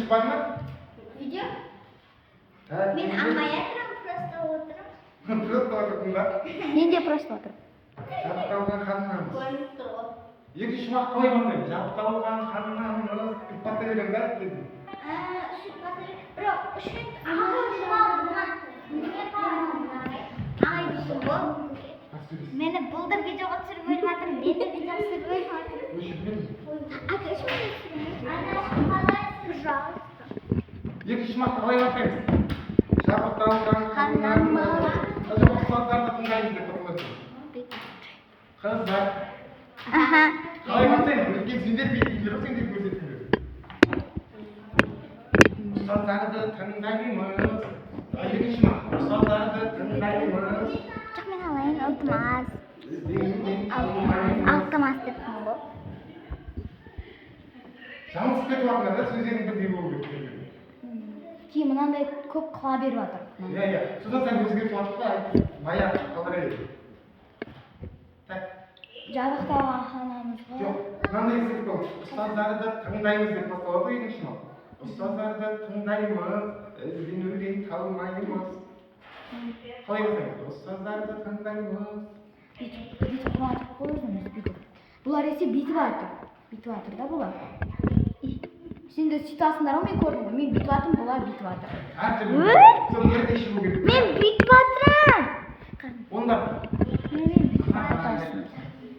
Бар ма? Видео? Так, Мен алмай жатырмын, просто отырмын. Просто отырдың ба? Мен де просто отырмын. Жабықталған ханнамыз. Көрініп тұр ғой. Екінші шумақ қалай бастаймыз? Жабықталған ханнамыз деп бастай береміз ба? Үш рет баса бер. Бірақ үш рет ағай. Неге ағай дейсің ғой? Мені бұл да видеоға түсіріп өліп жатыр, мен де видеоға түсіріп өліп жатырмын. Өшіріп жібердім. Әке, өшірмей түсірмей. Пожалуйста. Екінші шумақты қалай бастаймыз? Жабықталған ханнамыз. Жоқ, ұстаздарды тыңдаймыз деп бастаймыз. Қыздар, Аха. қалай бастаймыз? Өйткені сендер билейтіндер ғой, сендер көрсетіңдер. Ұстаздарды тыңдаймыз. Екінші шумақ. Ұстаздарды тыңдаймыз. Жоқ, мен алайын, алтым аз. Ізденуден қалмаймыз. Алтым аз деппін ғой. Жаңылысып кетіп жатырмын да, сөздерің бірдей болу керек сендердің. Кейін мынандай көп қыла беріп жатыр. Иә, содан сәл өзгертіп жатыр да, баяғы қалдыра бер. Так. Жабықталған ханамыз ғой. Жоқ, мынандай есеп ол. Ұстаздарды тыңдаймыз деп басталады ғой екінші шумақ. Ұстаздарды тыңдаймыз, ізденуден талмаймыз. Қалай бастаймыз? Ұстаздарды тыңдаймыз. Бүйтіп бүйтіп қылып қой өзіңіз бүйтіп. Бұлар есе бүйтіп жатыр. Бүйтіп жатыр да бұлар. Сендер сөйтасыңдар ғой, мен көрдім ғой. Мен бүйтіп жатырмын, бұлар бүйтіп жатыр. Әртүрлі. Сол бірдей шығу керек. Мен бүйтіп жатырмын. Онда Мен бүйтіп жатасың.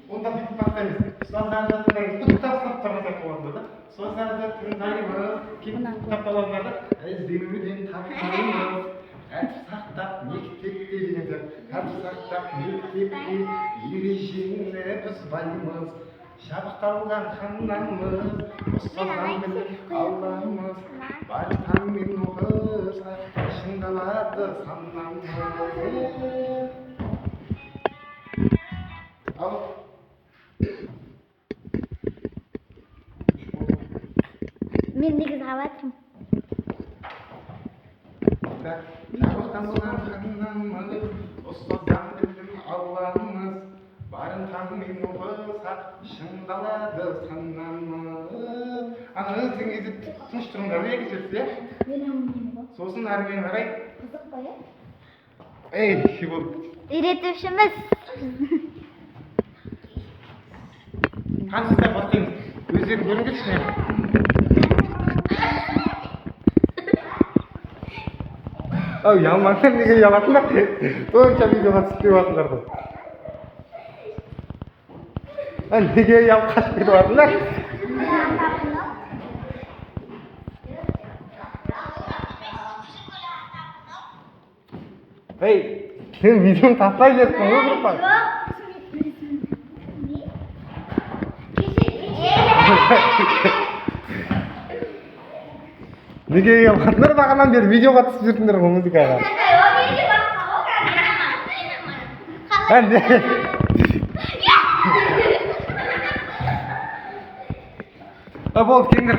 Онда бүйтіп бастаймыз. Ұстаздарды тыңдаймыз. Құттықтап ұстап тұрған сияқты болады да. Ұстаздарды тыңдаймыз. Кейін құттықтап аласыңдар да. Ізденуден таппаймыз. Тәртіп сақтап мектепте деген сияқты. Тәртіп сақтап мектепте ережені бұзбаймыз. Жабықталған ханнамыз. Ұстаздан білім аламыз. Бар таңмен оқысақ, шыңдалады санамыз. Ал. Мен негізі алып жатырмын. Так, жабықталған ханнамыз, ұстаздан білім аламыз. Барын таңмен оқысақ, шыңдалады санамыз. Ана іздеген кезде тыныш тұрыңдар, екінші рет, иә? Мен алмаймын ғой. Сосын әрмен қарай, Қызық па, иә? ей, болды. Үйретушіміз. Қаншыстар бастаймыз? Өздерің көріңдерші не. Ау, ұялмаңдар, неге ұяласыңдар? Сонша видеоға түсіп келіп жатсыңдар ғой. А, неге ұялып қашып кетіп жатсыңдар? Ей, сен видеоны тастай жіберіпсің ғой группа. Жоқ. Кеше, кеше. Неге ұялып жатсыңдар, бағанадан бері видеоға түсіп жүрдіңдер ғой музыкаға. А, не? А, болды, келіңдер.